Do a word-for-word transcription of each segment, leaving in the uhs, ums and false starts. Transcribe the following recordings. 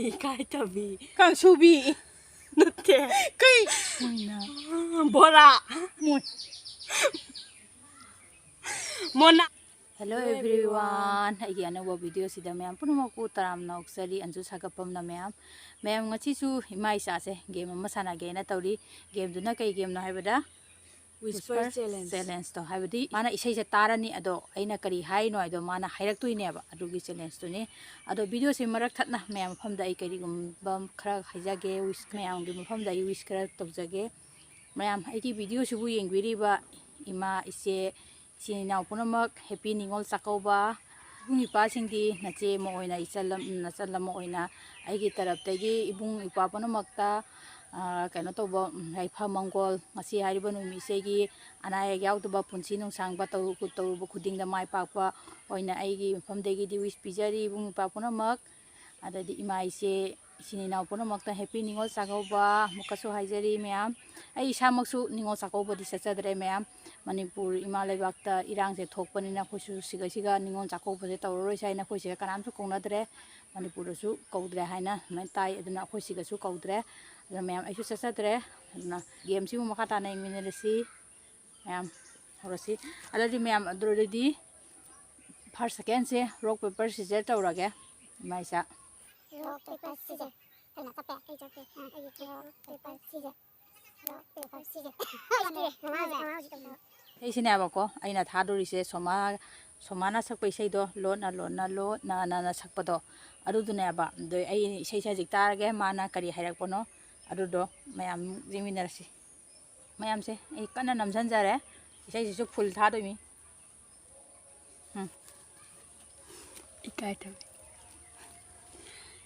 ꯏꯀꯥꯏꯊꯕꯤ꯫ ꯀꯥꯡꯁꯨꯕꯤ꯫ ꯅꯠꯇꯦ꯫ ꯀꯩ? ꯃꯣꯏꯅ꯫ ꯕꯣꯔꯥ꯫ ꯃꯣꯏ꯫ ꯃꯣꯅꯥ꯫ Hello everyone, ꯑꯩꯒꯤ ꯑꯅꯧꯕ video ꯁꯤꯗ ꯃꯌꯥꯝ ꯄꯨꯝꯅꯃꯛꯄꯨ ꯇꯔꯥꯝꯅ ꯑꯣꯛꯆꯔꯤ꯫ ꯑꯟꯖꯨ ꯁꯥꯒꯠꯐꯝꯅ ꯃꯌꯥꯝ꯫ ꯃꯌꯥꯝ, ꯉꯁꯤꯁꯨ ꯏꯃꯥ ꯏꯆꯥꯁꯦ game ꯑꯃ ꯁꯥꯟꯅꯒꯦꯅ ꯇꯧꯔꯤ꯫ Game ꯗꯨꯅ ꯀꯩ game ꯅꯣ ꯍꯥꯏꯕꯗ? Whisper Whisper Challenge꯫ Challenge ꯇꯣ, ꯍꯥꯏꯕꯗꯤ ꯃꯥꯅ ꯏꯁꯩꯁꯦ ꯇꯥꯔꯅꯤ, ꯑꯗꯣ ꯑꯩꯅ ꯀꯔꯤ ꯍꯥꯏꯅꯣ ꯍꯥꯏꯗꯣ ꯃꯥꯅ ꯍꯥꯏꯔꯛꯇꯣꯏꯅꯦꯕ, ꯑꯗꯨꯒꯤ challenge ꯇꯨꯅꯤ꯫ ꯑꯗꯣ video ꯁꯦ ꯃꯔꯛ ꯊꯠꯅ ꯃꯌꯥꯝ ꯃꯐꯝꯗ ꯑꯩ ꯀꯔꯤꯒꯨꯝꯕ ꯈꯔ ꯍꯥꯏꯖꯒꯦ, wish, ꯃꯌꯥꯝꯒꯤ ꯃꯐꯝꯗ ꯑꯩ wish ꯈꯔ ꯇꯧꯖꯒꯦ꯫ ꯃꯌꯥꯝ, ꯑꯩꯒꯤ video ꯁꯤꯕꯨ ꯌꯦꯡꯕꯤꯔꯤꯕ ꯏꯃꯥ, ꯏꯆꯦ, ꯏꯆꯤꯟ ꯏꯅꯥꯎ ꯄꯨꯝꯅꯃꯛ happy ꯅꯤꯉꯣꯜ ꯆꯥꯛꯀꯧꯕ꯫ ꯏꯕꯨꯡ ꯏꯄ꯭ꯋꯥꯁꯤꯡꯗꯤ ꯅꯆꯦ ꯑꯃ ꯑꯣꯏꯅ, ꯏꯆꯜ ꯑꯃ, ꯅꯆꯜ ꯑꯃ ꯑꯣꯏꯅ ꯑꯩꯒꯤ ꯇꯔꯞꯇꯒꯤ ꯏꯕꯨꯡ ꯏꯄ꯭ꯋꯥ ꯄꯨꯝꯅꯃꯛꯇ, ꯑ, ꯀꯩꯅꯣ ꯇꯧꯕ, ꯎꯝ, ꯌꯥꯏꯐ ꯃꯪꯒꯣꯜ, ꯉꯁꯤ ꯍꯥꯏꯔꯤꯕ ꯅꯨꯃꯤꯠꯁꯤꯒꯤ ꯑꯅꯥ ꯑꯌꯦꯛ ꯌꯥꯎꯗꯕ, ꯄꯨꯟꯁꯤ ꯅꯨꯡꯁꯥꯡꯕ, ꯇꯧꯔꯨ-, ꯇꯧꯔꯨꯕ ꯈꯨꯗꯤꯡꯗ ꯃꯥꯏ ꯄꯥꯛꯄ ꯑꯣꯏꯅ ꯑꯩꯒꯤ ꯃꯐꯝꯗꯒꯤꯗꯤ wish ꯄꯤꯖꯔꯤ ꯏꯕꯨꯡ ꯏꯄ꯭ꯋꯥ ꯄꯨꯝꯅꯃꯛ꯫ ꯑꯗꯩꯗꯤ ꯏꯃꯥ ꯏꯆꯦ, ꯏꯆꯤꯟ ꯏꯅꯥꯎ ꯄꯨꯝꯅꯃꯛꯇ happy ꯅꯤꯉꯣꯜ ꯆꯥꯛꯀꯧꯕ ꯑꯃꯨꯛꯀꯁꯨ ꯍꯥꯏꯖꯔꯤ ꯃꯌꯥꯝ꯫ ꯑꯩ ꯏꯁꯥꯃꯛꯁꯨ ꯅꯤꯉꯣꯜ ꯆꯥꯛꯀꯧꯕꯗꯤ ꯆꯠꯆꯗ꯭ꯔꯦ ꯃꯌꯥꯝ꯫ ꯃꯅꯤꯄꯨꯔ ꯏꯃꯥ ꯂꯩꯕꯥꯛꯇ ꯏꯔꯥꯡꯁꯦ ꯊꯣꯛꯄꯅꯤꯅ ꯑꯩꯈꯣꯏꯁꯨ ꯁꯤꯒ, ꯁꯤꯒ ꯅꯤꯉꯣꯜ ꯆꯥꯛꯀꯧꯕꯁꯦ ꯇꯧꯔꯔꯣꯏꯁꯦ ꯍꯥꯏꯅ ꯑꯩꯈꯣꯏ ꯁꯤꯒ ꯀꯅꯥꯝꯁꯨ ꯀꯧꯅꯗ꯭ꯔꯦ꯫ ꯃꯅꯤꯄꯨꯔꯗꯁꯨ ꯀꯧꯗ꯭ꯔꯦ ꯍꯥꯏꯅ ꯑꯗꯨꯃꯥꯏꯅ ꯇꯥꯏ꯫ ꯑꯗꯨꯅ ꯑꯩꯈꯣꯏ ꯁꯤꯒꯁꯨ ꯀꯧꯗ꯭ꯔꯦ꯫ ꯑꯗꯨꯅ ꯃꯌꯥꯝ, ꯑꯩꯁꯨ ꯆꯠꯆꯗ꯭ꯔꯦ꯫ ꯑꯗꯨꯅ game ꯁꯤꯕꯨ ꯃꯈꯥ ꯇꯥꯅ ꯌꯦꯡꯃꯤꯟꯅꯔꯁꯤ꯫ ꯃꯌꯥꯝ ꯍꯧꯔꯁꯤ꯫ ꯑꯗꯨꯗꯤ ꯃꯌꯥꯝ, ꯑꯗꯨꯗꯤ first, second ꯁꯦ rock, paper, scissor ꯇꯧꯔꯒꯦ꯫ ꯏꯃꯥ ꯏꯆꯥ꯫ Rock, paper, scissor꯫ ꯑꯩꯅ ꯆꯞꯄꯦ꯫ ꯑꯩ ꯆꯞꯄꯦ꯫ ꯑꯥ, ꯑꯩꯒꯤ rock, paper, scissor꯫ Rock, paper, scissor꯫ ꯃꯃꯥ ꯍꯧꯖꯤꯛ, ꯃꯃꯥ ꯍꯧꯖꯤꯛ ꯇꯧꯕꯤꯔꯣ꯫ ꯑꯩꯁꯤꯅꯦꯕꯀꯣ, ꯑꯩꯅ ꯊꯥꯗꯣꯔꯤꯁꯦ ꯁꯣꯃꯥ, ꯁꯣꯃꯥꯅ ꯁꯛꯄ ꯏꯁꯩꯗꯣ, ꯂꯣꯟꯅ, ꯂꯣꯟꯅ, ꯂꯣꯟꯅ, ꯅ, ꯅ ꯁꯛꯄꯗꯣ, ꯑꯗꯨꯗꯨꯅꯦꯕ꯫ ꯑꯗꯣ ꯑꯩ ꯏꯁꯩꯁꯦ ꯍꯧꯖꯤꯛ ꯇꯥꯔꯒꯦ, ꯃꯥꯅ ꯀꯔꯤ ꯍꯥꯏꯔꯛꯄꯅꯣ, ꯑꯗꯨꯗꯣ ꯃꯌꯥꯝ ꯌꯦꯡꯃꯤꯟꯅꯔꯁꯤ꯫ ꯃꯌꯥꯝꯁꯦ ꯑꯩ ꯀꯟꯅ ꯅꯝꯁꯤꯟꯖꯔꯦ꯫ ꯏꯁꯩꯁꯤꯁꯨ full ꯊꯥꯗꯣꯏꯅꯤ꯫ ꯎꯝ꯫ ꯏꯀꯥꯏꯊꯕꯤ꯫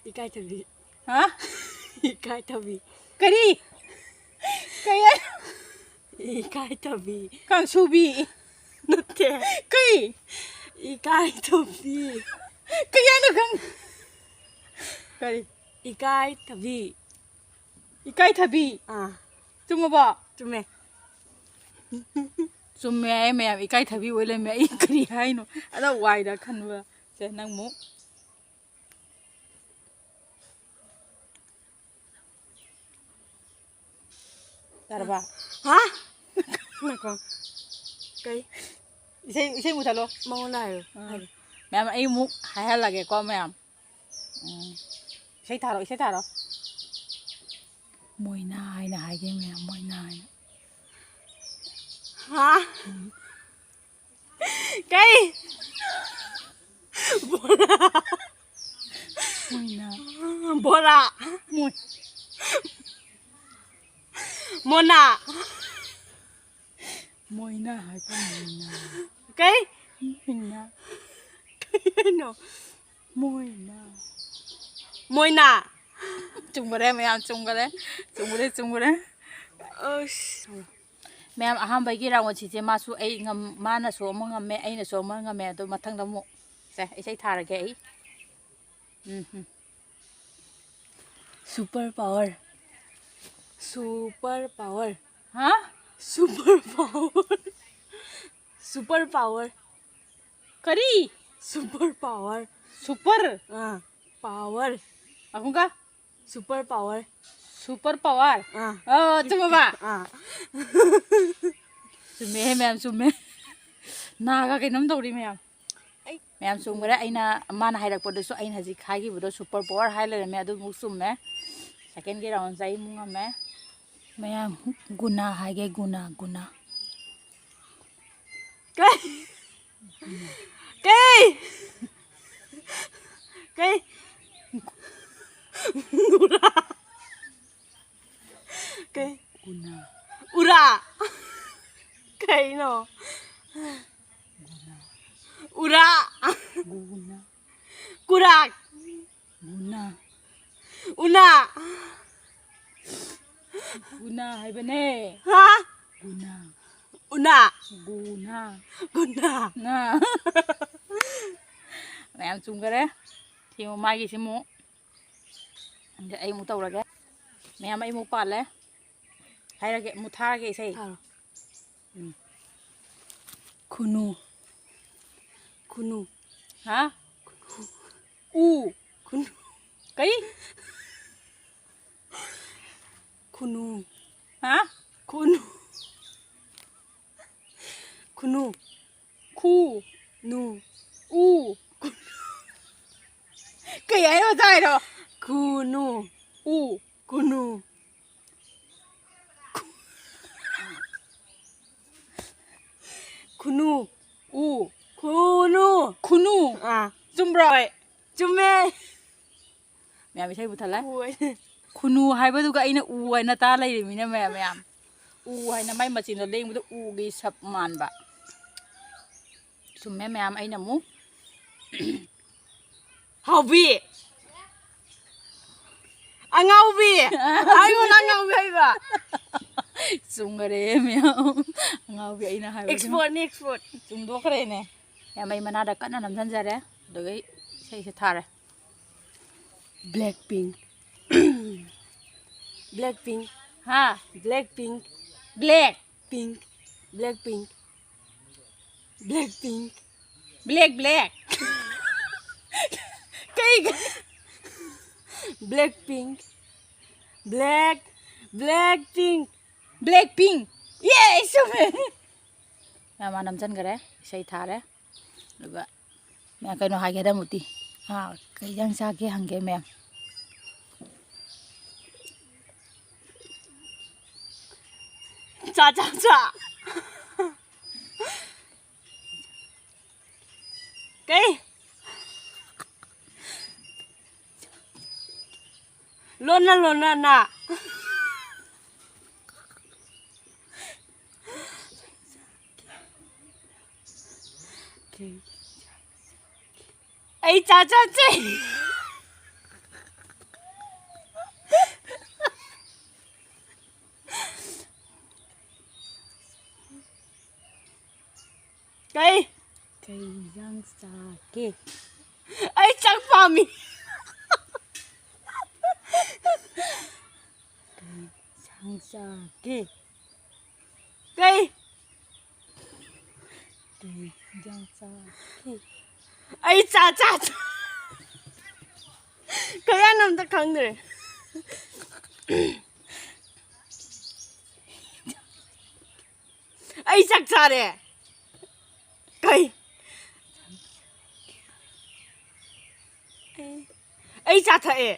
ꯏꯀꯥꯏꯊꯕꯤ꯫ ꯍꯥ? ꯏꯀꯥꯏꯊꯕꯤ꯫ ꯀꯔꯤ? ꯀꯩ ꯍꯥꯏ-, ꯏꯀꯥꯏꯊꯕꯤ꯫ ꯀꯥꯡꯁꯨꯕꯤ꯫ ꯅꯠꯇꯦ꯫ ꯀꯩ? ꯏꯀꯥꯏꯊꯕꯤ꯫ ꯀꯩ ꯍꯥꯏꯅꯣ ꯈꯪ-, ꯀꯔꯤ? ꯏꯀꯥꯏꯊꯕꯤ꯫ ꯏꯀꯥꯏꯊꯕꯤ꯫ ꯑꯥ꯫ ꯆꯨꯝꯃꯕꯣ? ꯆꯨꯝꯃꯦ꯫ ꯆꯨꯝꯃꯦ ꯍꯥꯏꯌꯦ ꯃꯌꯥꯝ, ꯏꯀꯥꯏꯊꯕꯤ ꯑꯣꯏ ꯂꯩꯔꯝꯃꯦ꯫ ꯑꯩ ꯀꯔꯤ ꯍꯥꯏꯅꯣ? ꯑꯗ ꯋꯥꯏꯗ ꯈꯟꯕ꯫ ꯁꯦ, ꯅꯪ ꯑꯃꯨꯛ꯫ ꯇꯥꯔꯕ? ꯍꯥ? ꯉꯥꯏꯈꯣ꯫ ꯀꯩ? ꯏꯁꯩ, ꯏꯁꯩ ꯃꯨꯊꯠꯂꯣ꯫ ꯃꯉꯣꯟꯗ ꯍꯥꯏꯌꯣ꯫ ꯑꯥ꯫ ꯍꯥꯏꯌꯣ꯫ ꯃꯌꯥꯝ, ꯑꯩ ꯑꯃꯨꯛ ꯍꯥꯏꯍꯜꯂꯒꯦꯀꯣ, ꯃꯌꯥꯝ꯫ ꯎꯝ꯫ ꯏꯁꯩ ꯊꯥꯔꯣ, ꯏꯁꯩ ꯊꯥꯔꯣ꯫ ꯃꯣꯏꯅꯥ ꯍꯥꯏꯅ ꯍꯥꯏꯒꯦ, ꯃꯌꯥꯝ, ꯃꯣꯏꯅꯥ ꯍꯥꯏꯅ꯫ ꯍꯥ? ꯎꯝ꯫ ꯀꯩ? ꯕꯣꯔꯥ꯫ ꯃꯣꯏꯅꯥ꯫ ꯕꯣꯔꯥ꯫ ꯃꯣꯏ꯫ ꯃꯣꯅꯥ꯫ ꯃꯣꯏꯅꯥ ꯍꯥꯏꯕ ꯃꯣꯏꯅꯥ꯫ ꯀꯩ? ꯃꯣꯏꯅꯥ꯫ ꯀꯩ ꯍꯥꯏꯅꯣ? ꯃꯣꯏꯅꯥ꯫ ꯃꯣꯏꯅꯥ꯫ ꯆꯨꯝꯈꯔꯦ ꯃꯌꯥꯝ, ꯆꯨꯝꯈꯔꯦ꯫ ꯆꯨꯝꯈꯔꯦ, ꯆꯨꯝꯈꯔꯦ꯫ ꯑꯁ꯫ ꯃꯌꯥꯝ, ꯑꯍꯥꯟꯕꯒꯤ ꯔꯥꯎꯟꯁꯤꯁꯦ ꯃꯥꯁꯨ ꯑꯩ ꯉꯝ-, ꯃꯥꯅꯁꯨ ꯑꯃ ꯉꯝꯃꯦ, ꯑꯩꯅꯁꯨ ꯑꯃ ꯉꯝꯃꯦ꯫ ꯑꯗꯣ ꯃꯊꯪꯗ ꯑꯃꯨꯛ ꯁꯦ, ꯏꯁꯩ ꯊꯥꯔꯒꯦ ꯑꯩ꯫ ꯎꯝ, ꯎꯝ꯫ Super power꯫ Super power꯫ ꯍꯥ? Super power꯫ Super power꯫ ꯀꯔꯤ? Super power꯫ Super? ꯑꯥ, power꯫ ꯑꯃꯨꯛꯀ? Super power꯫ Super power? ꯑꯥ꯫ ꯑꯣ, ꯆꯨꯝꯃꯕ? ꯑꯥ꯫ ꯆꯨꯝꯃꯦꯍꯦ ꯃꯌꯥꯝ, ꯆꯨꯝꯃꯦ꯫ ꯅꯥꯒ ꯀꯩꯅꯣꯝ ꯇꯧꯔꯤ ꯃꯌꯥꯝ꯫ ꯑꯩ ꯃꯌꯥꯝ ꯆꯨꯝꯈꯔꯦ꯫ ꯑꯩꯅ, ꯃꯥꯅ ꯍꯥꯏꯔꯛꯄꯗꯁꯨ ꯑꯩꯅ ꯍꯧꯖꯤꯛ ꯍꯥꯏꯈꯤꯕꯗꯣ super power ꯍꯥꯏ ꯂꯩꯔꯝꯃꯦ, ꯑꯗꯨꯃꯨꯛ ꯆꯨꯝꯃꯦ꯫ Secondꯒꯤ roundꯁꯦ ꯑꯩꯃꯨꯛ ꯉꯝꯃꯦ꯫ ꯃꯌꯥꯝ ꯒꯨꯅꯥ ꯍꯥꯏꯒꯦ, ꯒꯨꯅꯥ, ꯒꯨꯅꯥ꯫ ꯀꯩ? ꯀꯩ? ꯀꯩ? ꯀꯩ? ꯎꯅꯥ꯫ ꯎꯔꯥ꯫ ꯀꯩꯅꯣ? ꯎꯔꯥ꯫ ꯒꯨꯅꯥ꯫ ꯀꯨꯔꯥꯛ꯫ ꯒꯨꯅꯥ꯫ ꯎꯅꯥ꯫ ꯒꯨꯅꯥ ꯍꯥꯏꯕꯅꯦ꯫ ꯍꯥ? ꯒꯨꯅꯥ꯫ ꯎꯅꯥ꯫ ꯒꯨꯅꯥ꯫ ꯒꯨꯅꯥ꯫ ꯅꯥ꯫ ꯃꯌꯥꯝ ꯆꯨꯝꯈꯔꯦ꯫ ꯁꯤꯃꯨꯛ ꯃꯥꯒꯤ ꯁꯤꯃꯨꯛ꯫ ꯑꯗ ꯑꯩ ꯑꯃꯨꯛ ꯇꯧꯔꯒꯦ꯫ ꯃꯌꯥꯝ ꯑꯩ ꯑꯃꯨꯛ ꯄꯥꯜꯂꯦ꯫ ꯍꯥꯏꯔꯒꯦ, ꯑꯃꯨꯛ ꯊꯥꯔꯒꯦ ꯏꯁꯩ꯫ ꯊꯥꯔꯣ꯫ ꯎꯝ꯫ ꯈꯨꯅꯨ꯫ ꯈꯨꯅꯨ꯫ ꯍꯥ? ꯎ꯫ ꯈꯨꯅꯨ꯫ ꯀꯩ? ꯈꯨꯅꯨ꯫ ꯍꯥ? ꯀꯨꯅꯨ꯫ ꯈꯨ꯫ ꯅꯨ꯫ ꯎ꯫ ꯀꯩ ꯍꯥꯏꯅꯣ ꯇꯥꯏꯔꯣ? ꯈꯨꯅꯨ꯫ ꯎ꯫ ꯈꯨꯅꯨ꯫ ꯈꯨꯅꯨ꯫ ꯎ꯫ ꯈꯨꯅꯨ꯫ ꯈꯨꯅꯨ꯫ ꯑꯥ꯫ ꯆꯨꯝꯕ꯭ꯔꯣ? ꯍꯣꯏ꯫ ꯆꯨꯝꯃꯦ꯫ ꯃꯌꯥꯝ ꯏꯁꯩ ꯄꯨꯊꯠꯂꯦ꯫ ꯎ ꯍꯥꯏ-, ꯈꯨꯅꯨ ꯍꯥꯏꯕꯗꯨꯒ ꯑꯩꯅ ꯎ ꯍꯥꯏꯅ ꯇꯥ ꯂꯩꯔꯤꯃꯤꯅ ꯃꯌꯥꯝ, ꯃꯌꯥꯝ꯫ ꯎ ꯍꯥꯏꯅ ꯃꯥꯏ ꯃꯆꯤꯟꯗꯣ ꯂꯦꯡꯕꯗ ꯎꯒꯤ ꯁꯞ ꯃꯥꯟꯕ꯫ ꯆꯨꯝꯃꯦ ꯃꯌꯥꯝ, ꯑꯩꯅ ꯑꯃꯨꯛ ꯍꯥꯎꯕꯤ꯫ ꯑꯉꯥꯎꯕꯤ꯫ ꯑꯩꯉꯣꯟꯗ ꯑꯉꯥꯎꯕꯤ ꯍꯥꯏꯕ꯫ ꯆꯨꯝꯈꯔꯦ ꯃꯌꯥꯝ꯫ ꯑꯉꯥꯎꯕꯤ ꯑꯩꯅ ꯍꯥꯏꯕꯗꯨ꯫ Expert ꯅꯤ, expert꯫ ꯆꯨꯝꯗꯣꯛꯈ꯭ꯔꯦꯅꯦ꯫ ꯌꯥꯝꯕꯩ ꯃꯅꯥꯗ ꯀꯟꯅ ꯅꯝꯁꯤꯟꯖꯔꯦ꯫ ꯑꯗꯨꯒ ꯏꯁꯩꯁꯦ ꯊꯥꯔꯦ꯫ Blackpink꯫ Blackpink꯫ ꯍꯥ? Blackpink꯫ Black꯫ Pink꯫ Blackpink꯫ Blackpink꯫ Black, black꯫ ꯀꯩ? Blackpink꯫ Black꯫ Blackpink꯫ Blackpink꯫ ꯌꯦ, ꯆꯨꯝꯃꯦ꯫ ꯃꯥ, ꯃꯥ ꯅꯝꯁꯤꯟꯈꯔꯦ꯫ ꯏꯁꯩ ꯊꯥꯔꯦ꯫ ꯑꯗꯨꯒ ꯃꯌꯥꯝ ꯀꯩꯅꯣ ꯍꯥꯏꯒꯦ ꯍꯥꯏꯗ ꯃꯨꯇꯤ꯫ ꯑꯥ, ꯀꯩ ꯏꯟꯖꯥꯡ ꯆꯥꯒꯦ ꯍꯪꯒꯦ ꯃꯌꯥꯝ꯫ ꯆꯥ, ꯆꯥ, ꯆꯥ꯫ ꯀꯩ? ꯂꯣꯟꯅ ꯂꯣꯟꯅ ꯅꯥ꯫ ꯑꯩ ꯆꯥ ꯆꯥꯁꯦ꯫ ꯀꯩ? ꯀꯩ ꯏꯟꯖꯥꯡ ꯆꯥꯒꯦ? ꯑꯩ ꯆꯥꯛ ꯄꯥꯝꯃꯤ꯫ ꯀꯩ ꯏꯟꯖꯥꯡ ꯆꯥꯒꯦ? ꯀꯩ? ꯀꯩ ꯏꯟꯖꯥꯡ ꯆꯥꯒꯦ? ꯑꯩ ꯆꯥ ꯆꯥ ꯆꯥ-, ꯀꯩ ꯍꯥꯏꯅꯣ ꯑꯝꯇ ꯈꯪꯗ꯭ꯔꯦ꯫ ꯑꯩ ꯆꯥꯛ ꯆꯥꯔꯦ꯫ ꯀꯩ? ꯑꯩ, ꯑꯩ ꯆꯥ ꯊꯛꯑꯦ꯫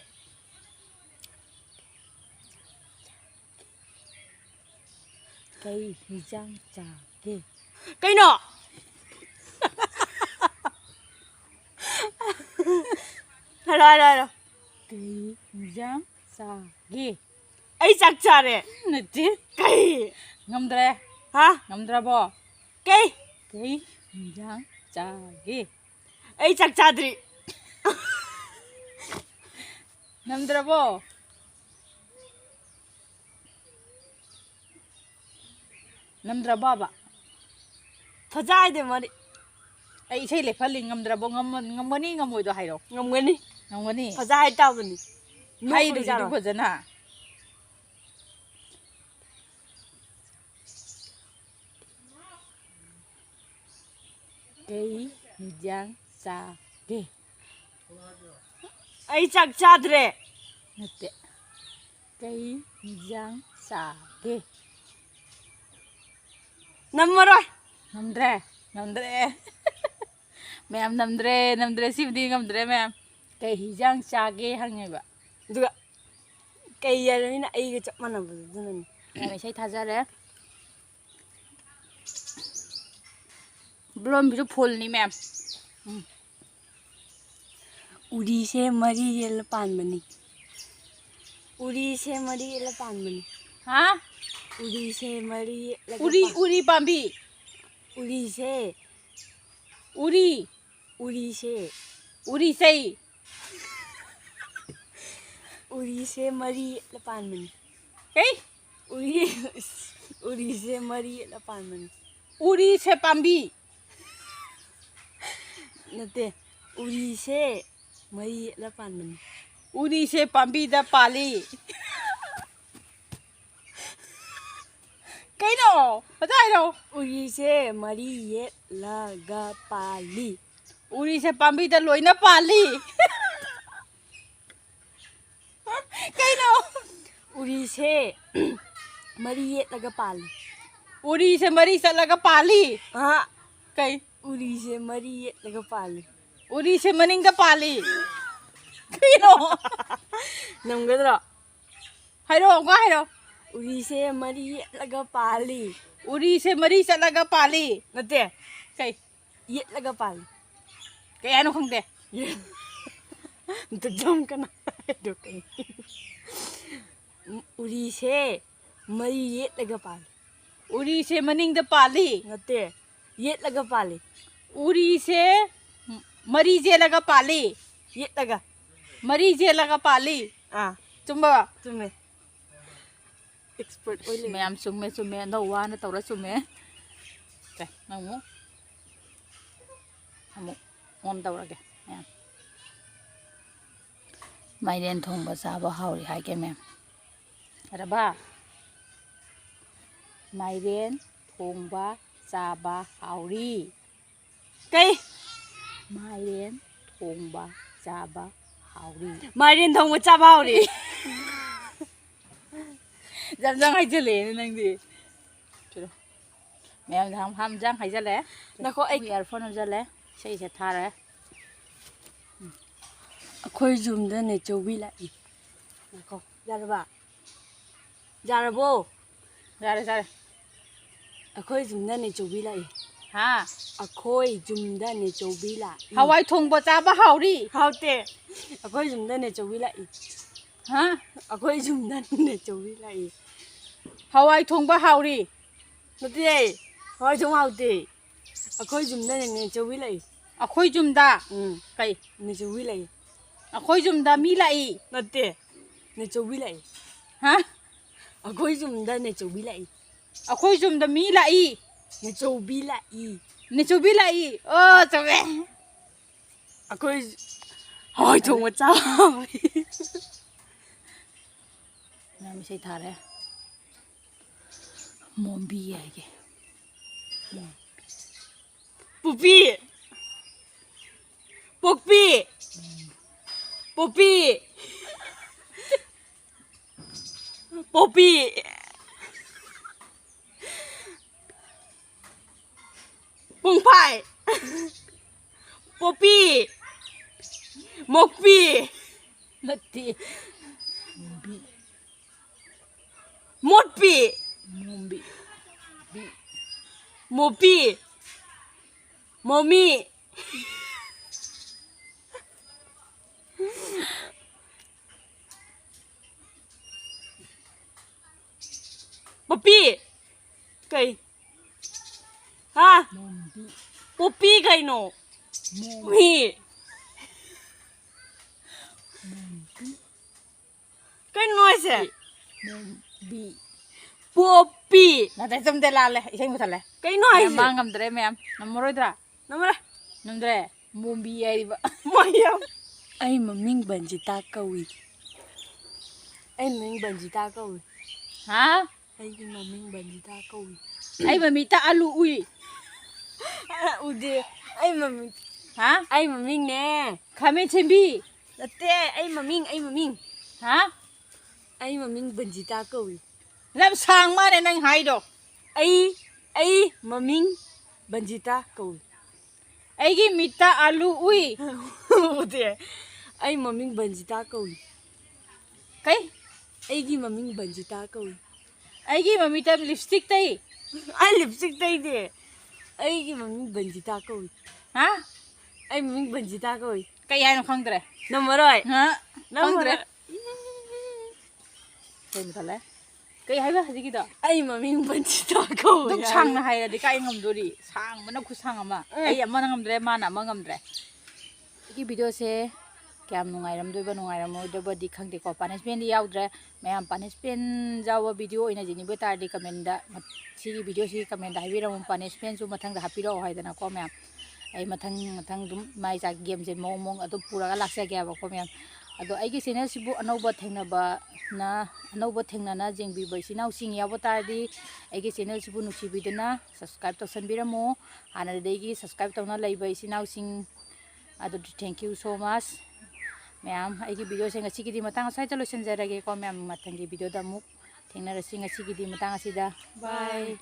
ꯀꯩ ꯍꯤꯟꯖꯥꯡ ꯆꯥꯒꯦ? ꯀꯩꯅꯣ? ꯍꯥꯏꯔꯣ, ꯍꯥꯏꯔꯣ, ꯍꯥꯏꯔꯣ꯫ ꯀꯩ ꯍꯤꯟꯖꯥꯡ ꯆꯥꯒꯦ? ꯑꯩ ꯆꯥꯛ ꯆꯥꯔꯦ꯫ ꯅꯠꯇꯦ꯫ ꯀꯩ? ꯉꯝꯗ꯭ꯔꯦ꯫ ꯍꯥ? ꯉꯝꯗ꯭ꯔꯕꯣ? ꯀꯩ? ꯀꯩ ꯍꯤꯟꯖꯥꯡ ꯆꯥꯒꯦ? ꯑꯩ ꯆꯥꯛ ꯆꯥꯗ꯭ꯔꯤ꯫ ꯉꯝꯗ꯭ꯔꯕꯣ? ꯉꯝꯗ꯭ꯔꯕꯣꯕ? ꯐꯖꯥꯏꯗꯦ ꯃꯥꯗꯤ꯫ ꯑꯩ ꯏꯁꯩ ꯂꯦꯞꯍꯜꯂꯤ꯫ ꯉꯝꯗ꯭ꯔꯕꯣ? ꯉꯝꯃ-, ꯉꯝꯒꯅꯤ ꯉꯝꯃꯣꯏꯗꯣ ꯍꯥꯏꯔꯣ꯫ ꯉꯝꯒꯅꯤ꯫ ꯉꯝꯒꯅꯤ꯫ ꯐꯖꯥ ꯍꯥꯏ ꯇꯥꯕꯅꯤ꯫ ꯍꯥꯏꯗ꯭ꯔꯤꯗꯨ ꯅꯣꯛꯄꯗꯤ ꯌꯥꯔꯣꯏ꯫ ꯐꯖꯅ꯫ ꯀꯩ ꯍꯤꯟꯖꯥꯡ ꯆꯥꯒꯦ? ꯑꯩ ꯆꯥꯛ ꯆꯥꯗ꯭ꯔꯦ꯫ ꯅꯠꯇꯦ꯫ ꯀꯩ ꯍꯤꯟꯖꯥꯡ ꯆꯥꯒꯦ? ꯅꯝꯃꯔꯣꯏ꯫ ꯉꯝꯗ꯭ꯔꯦ? ꯉꯝꯗ꯭ꯔꯦ꯫ ꯃꯌꯥꯝ ꯅꯝꯗ꯭ꯔꯦ, ꯅꯝꯗ꯭ꯔꯦ꯫ ꯁꯤꯕꯨꯗꯤ ꯉꯝꯗ꯭ꯔꯦ ꯃꯌꯥꯝ꯫ ꯀꯩ ꯍꯤꯟꯖꯥꯡ ꯆꯥꯒꯦ ꯍꯪꯉꯦꯕ꯫ ꯑꯗꯨꯒ ꯀꯩ ꯍꯥꯏꯔꯃꯤꯅ ꯑꯩꯒ ꯆꯞ ꯃꯥꯟꯅꯕꯗꯣ ꯑꯗꯨꯅꯅꯤ꯫ ꯃꯌꯥꯝ ꯏꯁꯩ ꯊꯥꯖꯔꯦ꯫ ꯕ꯭ꯂꯣꯟꯕꯤꯁꯨ ꯐꯨꯜꯅꯤ ꯃꯌꯥꯝ꯫ ꯎꯝ꯫ ꯎꯔꯤꯁꯦ ꯃꯔꯤ ꯌꯦꯠꯂ ꯄꯥꯟꯕꯅꯤ꯫ ꯎꯔꯤꯁꯦ ꯃꯔꯤ ꯌꯦꯠꯂ ꯄꯥꯟꯕꯅꯤ꯫ ꯍꯥ? ꯎꯔꯤꯁꯦ ꯃꯔꯤ ꯌꯦꯠꯂꯒ ꯎꯔꯤ, ꯄꯥꯟ-, ꯎꯔꯤ ꯄꯥꯝꯕꯤ꯫ ꯎꯔꯤꯁꯦ꯫ ꯎꯔꯤ꯫ ꯎꯔꯤꯁꯦ꯫ ꯎꯔꯤꯁꯦ꯫ ꯎꯔꯤꯁꯦ ꯃꯔꯤ ꯌꯦꯠꯂ ꯄꯥꯟꯕꯅꯤ꯫ ꯀꯩ? ꯎꯔꯤ-, ꯎꯔꯤꯁꯦ ꯃꯔꯤ ꯌꯦꯠꯂ ꯄꯥꯟꯕꯅꯤ꯫ ꯎꯔꯤꯁꯦ ꯄꯥꯝꯕꯤ꯫ ꯅꯠꯇꯦ, ꯎꯔꯤꯁꯦ ꯃꯔꯤ ꯌꯦꯠꯂ ꯄꯥꯟꯕꯅꯤ꯫ ꯎꯔꯤꯁꯦ ꯄꯥꯝꯕꯤꯗ ꯄꯥꯜꯂꯤ꯫ ꯀꯩꯅꯣ? ꯐꯖ ꯍꯥꯏꯔꯣ꯫ ꯎꯔꯤꯁꯦ ꯃꯔꯤ ꯌꯦꯠꯂꯒ ꯄꯥꯜꯂꯤ꯫ ꯎꯔꯤꯁꯦ ꯄꯥꯝꯕꯤꯗ ꯂꯣꯏꯅ ꯄꯥꯜꯂꯤ꯫ ꯀꯩꯅꯣ? ꯎꯔꯤꯁꯦ ꯃꯔꯤ ꯌꯦꯠꯂꯒ ꯄꯥꯜꯂꯤ꯫ ꯎꯔꯤꯁꯦ ꯃꯔꯤ ꯆꯠꯂꯒ ꯄꯥꯜꯂꯤ꯫ ꯑꯍꯥ꯫ ꯀꯩ? ꯎꯔꯤꯁꯦ ꯃꯔꯤ ꯌꯦꯠꯂꯒ ꯄꯥꯜꯂꯤ꯫ ꯎꯔꯤꯁꯦ ꯃꯅꯤꯡꯗ ꯄꯥꯜꯂꯤ꯫ ꯀꯩꯅꯣ? ꯅꯝꯒꯗ꯭ꯔꯣ? ꯍꯥꯏꯔꯛꯑꯣ, ꯑꯃꯨꯛꯀ ꯍꯥꯏꯔꯛꯑꯣ꯫ ꯎꯔꯤꯁꯦ ꯃꯔꯤ ꯌꯦꯠꯂꯒ ꯄꯥꯜꯂꯤ꯫ ꯎꯔꯤꯁꯦ ꯃꯔꯤ ꯆꯠꯂꯒ ꯄꯥꯜꯂꯤ꯫ ꯅꯠꯇꯦ꯫ ꯀꯩ? ꯌꯦꯠꯂꯒ ꯄꯥꯜꯂꯤ꯫ ꯀꯩ ꯍꯥꯏꯅꯣ ꯈꯪꯗꯦ꯫ ꯑꯝꯇ ꯖꯝ ꯀꯅꯥ ꯍꯥꯏꯗꯣ ꯀꯩ? ꯎꯔꯤꯁꯦ ꯃꯔꯤ ꯌꯦꯠꯂꯒ ꯄꯥꯜꯂꯤ꯫ ꯎꯔꯤꯁꯦ ꯃꯅꯤꯡꯗ ꯄꯥꯜꯂꯤ꯫ ꯅꯠꯇꯦ, ꯌꯦꯠꯂꯒ ꯄꯥꯜꯂꯤ꯫ ꯎꯔꯤꯁꯦ ꯃꯔꯤ ꯆꯦꯜꯂꯒ ꯄꯥꯜꯂꯤ꯫ ꯌꯦꯠꯂꯒ꯫ ꯃꯔꯤ ꯆꯦꯜꯂꯒ ꯄꯥꯜꯂꯤ꯫ ꯑꯥ꯫ ꯆꯨꯝꯕ? ꯆꯨꯝꯃꯦ꯫ ꯑꯦꯛꯁꯄꯔꯠ ꯑꯣꯏ ꯂꯩꯔꯦ꯫ ꯃꯌꯥꯝ ꯆꯨꯝꯃꯦ, ꯆꯨꯝꯃꯦ꯫ ꯑꯅꯧꯕ ꯋꯥꯅ ꯇꯧꯔ ꯆꯨꯝꯃꯦ꯫ ꯁꯦ, ꯅꯪ ꯑꯃꯨꯛ, ꯑꯃꯨꯛ ꯑꯣꯟ ꯇꯧꯔꯒꯦ ꯃꯌꯥꯝ꯫ ꯃꯥꯏꯔꯦꯟ ꯊꯣꯡꯕ ꯆꯥꯕ ꯍꯥꯎꯔꯤ ꯍꯥꯏꯒꯦ ꯃꯦꯝ꯫ ꯌꯥꯔꯕ? ꯃꯥꯏꯔꯦꯟ ꯊꯣꯡꯕ ꯆꯥꯕ ꯍꯥꯎꯔꯤ꯫ ꯀꯩ? ꯃꯥꯏꯔꯦꯟ ꯊꯣꯡꯕ ꯆꯥꯕ ꯍꯥꯎꯔꯤ꯫ ꯃꯥꯏꯔꯦꯟ ꯊꯣꯡꯕ ꯆꯥꯕ ꯍꯥꯎꯔꯤ꯫ ꯌꯥꯝ ꯌꯥꯝ ꯍꯥꯏꯖꯜꯂꯛꯑꯦꯅꯦ ꯅꯪꯗꯤ꯫ ꯃꯌꯥꯝꯗ ꯍꯝ ꯍꯝ ꯖꯥꯡ ꯍꯥꯏꯖꯜꯂꯦ꯫ ꯅꯈꯣ ꯑꯩ ꯏꯌꯥꯔꯐꯣꯟ ꯍꯥꯞꯆꯜꯂꯦ꯫ ꯏꯁꯩꯁꯦ ꯊꯥꯔꯦ꯫ ꯑꯩꯈꯣꯏ ꯌꯨꯝꯗ ꯅꯦꯆꯧꯕꯤ ꯂꯥꯛꯏ꯫ ꯉꯥꯏꯈꯣ, ꯌꯥꯔꯕ? ꯌꯥꯔꯕꯣ? ꯌꯥꯔꯦ, ꯌꯥꯔꯦ꯫ ꯑꯩꯈꯣꯏ ꯌꯨꯝꯗ ꯅꯦꯆꯧꯕꯤ ꯂꯥꯛꯏ꯫ ꯍꯥ? ꯑꯩꯈꯣꯏ ꯌꯨꯝꯗ ꯅꯦꯆꯧꯕꯤ ꯂꯥꯛꯏ꯫ ꯍꯋꯥꯏ ꯊꯣꯡꯕ ꯆꯥꯕ ꯍꯥꯎꯔꯤ꯫ ꯍꯥꯎꯇꯦ꯫ ꯑꯩꯈꯣꯏ ꯌꯨꯝꯗ ꯅꯦꯆꯧꯕꯤ ꯂꯥꯛꯏ꯫ ꯍꯥ? ꯑꯩꯈꯣꯏ ꯌꯨꯝꯗ ꯅꯦꯆꯧꯕꯤ ꯂꯥꯛꯏ꯫ ꯍꯋꯥꯏ ꯊꯣꯡꯕ ꯍꯥꯎꯔꯤ꯫ ꯅꯠꯇꯦ, ꯍꯋꯥꯏ ꯊꯣꯡ ꯍꯥꯎꯇꯦ꯫ ꯑꯩꯈꯣꯏ ꯌꯨꯝꯗꯅꯦ ꯅꯦꯆꯧꯕꯤ ꯂꯥꯛꯏ꯫ ꯑꯩꯈꯣꯏ ꯌꯨꯝꯗ? ꯎꯝ꯫ ꯀꯩ? ꯅꯦꯆꯧꯕꯤ ꯂꯥꯛꯏ꯫ ꯑꯩꯈꯣꯏ ꯌꯨꯝꯗ ꯃꯤ ꯂꯥꯛꯏ꯫ ꯅꯠꯇꯦ, ꯅꯦꯆꯧꯕꯤ ꯂꯥꯛꯏ꯫ ꯍꯥ? ꯑꯩꯈꯣꯏ ꯌꯨꯝꯗ ꯅꯦꯆꯧꯕꯤ ꯂꯥꯛꯏ꯫ ꯑꯩꯈꯣꯏ ꯌꯨꯝꯗ ꯃꯤ ꯂꯥꯛꯏ꯫ ꯅꯦꯆꯧꯕꯤ ꯂꯥꯛꯏ꯫ ꯅꯦꯆꯧꯕꯤ ꯂꯥꯛꯏ꯫ ꯑꯣ, ꯆꯨꯝꯃꯦ꯫ ꯑꯩꯈꯣꯏ ꯍꯋꯥꯏ ꯊꯣꯡꯕ ꯆꯥꯕ ꯍꯥꯎꯔꯤ꯫ ꯃꯌꯥꯝ ꯏꯁꯩ ꯊꯥꯔꯦ꯫ ꯃꯣꯝꯕꯤ ꯍꯥꯏꯒꯦ꯫ ꯄꯨꯄꯤ꯫ ꯄꯣꯛꯄꯤ꯫ ꯄꯣꯄꯤ꯫ ꯄꯣꯄꯤ꯫ ꯄꯨꯡꯐꯥꯏ꯫ ꯄꯣꯄꯤ꯫ ꯃꯣꯛꯄꯤ꯫ ꯅꯠꯇꯦ꯫ ꯃꯣꯠꯄꯤ꯫ ꯃꯣꯝꯕꯤ꯫ ꯕꯤ꯫ ꯃꯣꯄꯤ꯫ ꯃꯣꯃꯤ꯫ ꯄꯣꯄꯤ꯫ ꯀꯩ? ꯍꯥ? ꯃꯣꯝꯕꯤ꯫ ꯄꯣꯄꯤ ꯀꯩꯅꯣ? ꯃꯣꯝ-, ꯃꯤ꯫ ꯃꯣꯝꯕꯤ꯫ ꯀꯩꯅꯣ ꯍꯥꯏꯁꯦ? ꯃꯣꯝꯕꯤ꯫ ꯄꯣꯄꯤ꯫ ꯅꯠꯇꯦ, ꯆꯨꯝꯗꯦ, ꯂꯥꯜꯂꯦ꯫ ꯏꯁꯩ ꯃꯨꯊꯠꯂꯦ꯫ ꯀꯩꯅꯣ ꯃꯌꯥꯝ ꯍꯥꯏꯁꯦ? ꯃꯥ ꯉꯝꯗ꯭ꯔꯦ, ꯃꯌꯥꯝ꯫ ꯉꯝꯃꯔꯣꯏꯗ꯭ꯔꯥ? ꯉꯝꯃꯔꯣꯏ꯫ ꯉꯝꯗ꯭ꯔꯦ? ꯃꯣꯝꯕꯤ ꯍꯥꯏꯔꯤꯕ꯫ ꯃꯌꯥꯝ꯫ ꯑꯩ ꯃꯃꯤꯡ ꯕꯟꯖꯤꯇꯥ ꯀꯧꯏ꯫ ꯑꯩ ꯃꯃꯤꯡ ꯕꯟꯖꯤꯇꯥ ꯀꯧꯏ꯫ ꯍꯥ? ꯑꯩꯒꯤ ꯃꯃꯤꯡ ꯕꯟꯖꯤꯇꯥ ꯀꯧꯏ꯫ ꯑꯩ ꯃꯃꯤꯠꯇ ꯑꯂꯨ ꯎꯏ꯫ ꯎꯗꯦ꯫ ꯑꯩ ꯃꯃꯤꯡ, ꯍꯥ? ꯑꯩ ꯃꯃꯤꯡꯅꯦ꯫ ꯈꯥꯃꯦꯟ ꯁꯦꯝꯕꯤ꯫ ꯅꯠꯇꯦ, ꯑꯩ ꯃꯃꯤꯡ, ꯑꯩ ꯃꯃꯤꯡ꯫ ꯍꯥ? ꯑꯩ ꯃꯃꯤꯡ ꯕꯟꯖꯤꯇꯥ ꯀꯧꯏ꯫ ꯌꯥꯝ ꯁꯥꯡ ꯃꯥꯜꯂꯦ ꯅꯪ ꯍꯥꯏꯗꯣ꯫ ꯑꯩ, ꯑꯩ ꯃꯃꯤꯡ ꯕꯟꯖꯤꯇꯥ ꯀꯧꯏ꯫ ꯑꯩꯒꯤ ꯃꯤꯠꯇ ꯑꯂꯨ ꯎꯏ꯫ ꯎꯗꯦ꯫ ꯑꯩ ꯃꯃꯤꯡ ꯕꯟꯖꯤꯇꯥ ꯀꯧꯏ꯫ ꯀꯩ? ꯑꯩꯒꯤ ꯃꯃꯤꯡ ꯕꯟꯖꯤꯇꯥ ꯀꯧꯏ꯫ ꯑꯩꯒꯤ ꯃꯃꯤꯠꯇ ꯂꯤꯞꯁꯇꯤꯛ ꯇꯩ꯫ ꯑꯩ ꯂꯤꯞꯁꯇꯤꯛ ꯇꯩꯗꯦ꯫ ꯑꯩꯒꯤ ꯃꯃꯤꯡ ꯕꯟꯖꯤꯇꯥ ꯀꯧꯏ꯫ ꯍꯥ? ꯑꯩ ꯃꯃꯤꯡ ꯕꯟꯖꯤꯇꯥ ꯀꯧꯏ꯫ ꯀꯩ ꯍꯥꯏꯅꯣ ꯈꯪꯗ꯭ꯔꯦ꯫ ꯅꯝꯃꯔꯣꯏ꯫ ꯍꯥ? ꯅꯝꯃꯔꯣꯏ꯫ ꯈꯪꯗ꯭ꯔꯦ꯫ ꯀꯩ ꯃꯨꯊꯠꯂꯦ? ꯀꯩ ꯍꯥꯏꯕ ꯍꯧꯖꯤꯛꯀꯤꯗꯣ? ꯑꯩ ꯃꯃꯤꯡ ꯕꯟꯖꯤꯇꯥ ꯀꯧꯏ ꯑꯗꯨꯛ ꯍꯥꯏ꯫ ꯁꯥꯡꯅ ꯍꯥꯏꯔꯗꯤ ꯀꯥꯏ ꯉꯝꯗꯣꯔꯤ? ꯁꯥꯡꯕꯅ ꯈꯨꯁꯥꯡ ꯑꯃ꯫ ꯎꯝ꯫ ꯑꯩ ꯑꯃꯅ ꯉꯝꯗ꯭ꯔꯦ, ꯃꯥꯅ ꯑꯃ ꯉꯝꯗ꯭ꯔꯦ꯫ ꯁꯤꯒꯤ ꯚꯤꯗꯤꯑꯣꯁꯦ ꯀꯌꯥꯝ ꯅꯨꯡꯉꯥꯏꯔꯝꯗꯣꯏꯕ, ꯅꯨꯡꯉꯥꯏꯔꯝꯃꯣꯏꯗꯣꯏꯕꯗꯤ ꯈꯪꯗꯦꯀꯣ꯫ ꯄꯅꯤꯁꯃꯦꯟꯗꯤ ꯌꯥꯎꯗ꯭ꯔꯦ꯫ ꯃꯌꯥꯝ ꯄꯅꯤꯁꯃꯦꯟ ꯌꯥꯎꯕ ꯚꯤꯗꯤꯑꯣ ꯑꯣꯏꯅ ꯌꯦꯡꯅꯤꯡꯕ ꯇꯥꯔꯗꯤ ꯀꯃꯦꯟꯗ, ꯁꯤꯒꯤ ꯚꯤꯗꯤꯑꯣꯁꯤꯒꯤ ꯀꯃꯦꯟꯗ ꯍꯥꯏꯕꯤꯔꯝꯃꯨ, ꯄꯅꯤꯁꯃꯦꯟꯁꯨ ꯃꯊꯪꯗ ꯍꯥꯞꯄꯤꯔꯛꯑꯣ ꯍꯥꯏꯗꯅꯀꯣ ꯃꯌꯥꯝ꯫ ꯑꯩ ꯃꯊꯪ ꯃꯊꯪ ꯑꯗꯨꯝ ꯃꯥꯏ ꯆꯥꯛ ꯒꯦꯝꯁꯦ ꯃꯑꯣꯡ ꯃꯑꯣꯡ ꯑꯗꯨꯝ ꯄꯨꯔꯒ ꯂꯥꯛꯆꯒꯦꯕꯀꯣ ꯃꯌꯥꯝ꯫ ꯑꯗꯣ ꯑꯩꯒꯤ ꯆꯦꯅꯦꯜꯁꯤꯕꯨ ꯑꯅꯧꯕ ꯊꯦꯡꯅꯕꯅ, ꯑꯅꯧꯕ ꯊꯦꯡꯅꯅ ꯌꯦꯡꯕꯤꯕ ꯏꯆꯤꯟ ꯏꯅꯥꯎꯁꯤꯡ ꯌꯥꯎꯕ ꯇꯥꯔꯗꯤ ꯑꯩꯒꯤ ꯆꯦꯅꯦꯜꯁꯤꯕꯨ ꯅꯨꯡꯁꯤꯕꯤꯗꯨꯅ ꯁꯕꯁꯀ꯭ꯔꯥꯏꯞ ꯇꯧꯁꯟꯕꯤꯔꯝꯃꯣ꯫ ꯍꯥꯟꯅꯗꯒꯤ ꯁꯕꯁꯀ꯭ꯔꯥꯏꯞ ꯇꯧꯅ ꯂꯩꯕ ꯏꯆꯤꯟ ꯏꯅꯥꯎꯁꯤꯡ ꯑꯗꯨꯗꯤ thank you so much꯫ ꯃꯌꯥꯝ, ꯑꯩꯒꯤ ꯚꯤꯗꯤꯑꯣꯁꯦ ꯉꯁꯤꯒꯤꯗꯤ ꯃꯇꯥꯡ ꯑꯁ꯭ꯋꯥꯏꯗ ꯂꯣꯏꯁꯤꯟꯖꯔꯒꯦꯀꯣ ꯃꯌꯥꯝ꯫ ꯃꯊꯪꯒꯤ ꯚꯤꯗꯤꯑꯣꯗ ꯑꯃꯨꯛ ꯊꯦꯡꯅꯔꯁꯤ꯫ ꯉꯁꯤꯒꯤꯗꯤ ꯃꯇꯥꯡ ꯑꯁꯤꯗ bye꯫